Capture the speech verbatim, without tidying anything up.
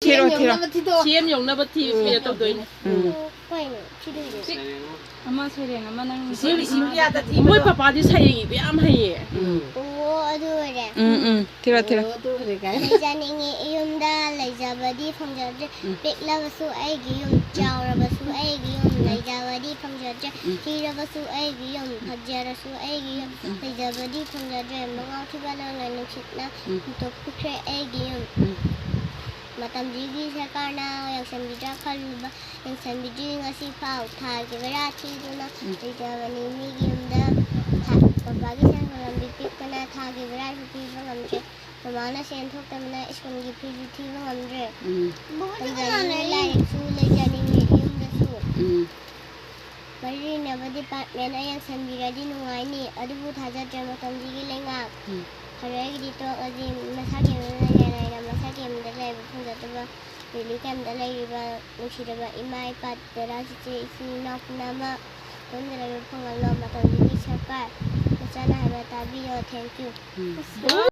ꯊꯤꯔꯣ, ꯊꯤꯔꯣ꯫ ꯌꯧꯅꯕ ꯊꯤꯗꯣꯛꯑꯣ꯫ ꯁꯤ ꯑꯦꯝ ꯌꯧꯅꯕ ꯊꯤ-, ꯎꯝ꯫ ꯄꯦ ꯇꯧꯗꯣꯏꯅꯦ꯫ ꯎꯝ꯫ ꯀꯩꯅꯣ? ꯁꯤꯗꯤ ꯑꯃ ꯁꯩꯔꯦꯡ ꯑꯃ ꯅꯪ ꯃꯣꯏ ꯃꯣꯏ ꯄꯄꯥꯗꯤ ꯁꯩꯔꯦꯡ ꯏꯕ ꯌꯥꯝ ꯍꯩꯌꯦ꯫ ꯎꯝ꯫ ꯑꯣ, ꯑꯗꯨ ꯑꯣꯏꯔꯦ꯫ ꯎꯝ, ꯎꯝ꯫ ꯊꯤꯔꯣ, ꯊꯤꯔꯣ꯫ ꯑꯣ, ꯑꯗꯨ ꯑꯣꯏꯔꯦ ꯀꯥꯏꯅ꯫ ꯂꯩꯖꯅꯤꯡꯉꯤ ꯏꯌꯨꯝꯗ ꯂꯩꯖꯕꯗꯤ ꯐꯪꯖꯗ꯭ꯔꯦ꯫ ꯎꯝ꯫ ꯄꯤꯛꯂꯕꯁꯨ ꯑꯩꯒꯤ ꯌꯨꯝ, ꯆꯥꯎꯔꯕꯁꯨ ꯑꯩꯒꯤ ꯌꯨꯝ, ꯎꯝ꯫ ꯂꯩꯖꯕꯗꯤ ꯐꯪꯖꯗ꯭ꯔꯦ꯫ ꯎꯝ꯫ ꯊꯤꯔꯕꯁꯨ ꯑꯩꯒꯤ ꯌꯨꯝ, ꯐꯖꯔꯁꯨ ꯑꯩꯒꯤ ꯌꯨꯝ, ꯎꯝ꯫ ꯂꯩꯖꯕꯗꯤ ꯐꯪꯖꯗ꯭ꯔꯦ꯫ ꯃꯉꯥꯎ ꯊꯤꯕ ꯂꯣꯟꯅ ꯅꯨꯡꯁꯤꯠꯅ ꯎꯝ꯫ ꯍꯨꯝꯇꯣꯛꯄꯤꯈ꯭ꯔꯦ ꯑꯩꯒꯤ ꯌꯨꯝ꯫ ꯎꯝ꯫ ꯃꯇꯝꯁꯤꯒꯤ ꯁꯔꯀꯥꯔꯅ ꯌꯦꯡꯁꯤꯟꯕꯤꯗ꯭ꯔꯥ ꯈꯜꯂꯨꯕ, ꯌꯦꯡꯁꯤꯟꯕꯤꯗ꯭ꯔꯤ ꯉꯁꯤ ꯐꯥꯎ꯫ ꯊꯥꯒꯤ ꯚꯔꯥ ꯊꯤꯗꯨꯅ ꯎꯝ꯫ ꯂꯩꯖꯕꯅꯤ ꯃꯤꯒꯤ ꯌꯨꯝꯗ꯫ ꯊꯥ-, ꯄꯄꯥꯒꯤ ꯁꯦꯟꯐꯝ ꯂꯝꯕꯤ ꯄꯤꯛꯄꯅ ꯊꯥꯒꯤ ꯚꯔꯥꯁꯨ ꯄꯤꯕ ꯉꯝꯗ꯭ꯔꯦ꯫ ꯃꯃꯥꯅ ꯁꯦꯟ ꯊꯣꯛꯇꯕꯅ ꯁ꯭ꯀꯨꯜꯒꯤ ꯐꯤꯁꯨ ꯊꯤꯕ ꯉꯝꯗ꯭ꯔꯦ꯫ ꯎꯝ꯫ ꯇꯝꯖꯅꯤꯡꯉꯤ ꯂꯥꯏꯔꯤꯛꯁꯨ ꯂꯩꯖꯅꯤꯡꯉꯤ ꯌꯨꯝꯗꯁꯨ꯫ ꯎꯝ꯫ ꯃꯔꯤ ꯂꯩꯅꯕ ꯗꯤꯄꯥꯔꯠꯃꯦꯟꯅ ꯌꯦꯡꯁꯤꯟꯕꯤꯔꯗꯤ ꯅꯨꯡꯉꯥꯏꯅꯤ, ꯑꯗꯨꯕꯨ ꯊꯥꯖꯗ꯭ꯔꯦ ꯃꯇꯝꯁꯤꯒꯤ ꯂꯩꯉꯥꯛ꯫ ꯎꯝ꯫ ꯐꯔꯦ, ꯑꯩꯒꯤꯗꯤ ꯇꯣꯛꯂꯁꯤ꯫ ꯃꯁꯥꯒꯤ ꯌꯨꯝꯗ ꯂꯩꯅ ꯂꯩꯅ ꯃꯁꯥꯒꯤ ꯌꯨꯝꯗ ꯂꯩꯕ ꯐꯪꯖꯗꯕ ꯔꯤꯂꯤꯐ ꯀꯦꯝꯞꯇ ꯂꯩꯔꯤꯕ ꯅꯨꯡꯁꯤꯔꯕ ꯏꯃꯥ ꯏꯄꯥ, ꯗꯗꯥ ꯆꯤꯆꯦ ꯏꯆꯤꯜ ꯏꯅꯥꯎ ꯄꯨꯝꯅꯃꯛ ꯌꯨꯝꯗ ꯂꯩꯕ ꯐꯪꯍꯜꯂꯣ꯫ ꯃꯇꯝꯁꯤꯒꯤ ꯁꯔꯀꯥꯔ, ꯃꯆꯥꯅ ꯍꯥꯏꯕ ꯇꯥꯕꯤꯌꯣ꯫ Thank you꯫ ꯎꯝ꯫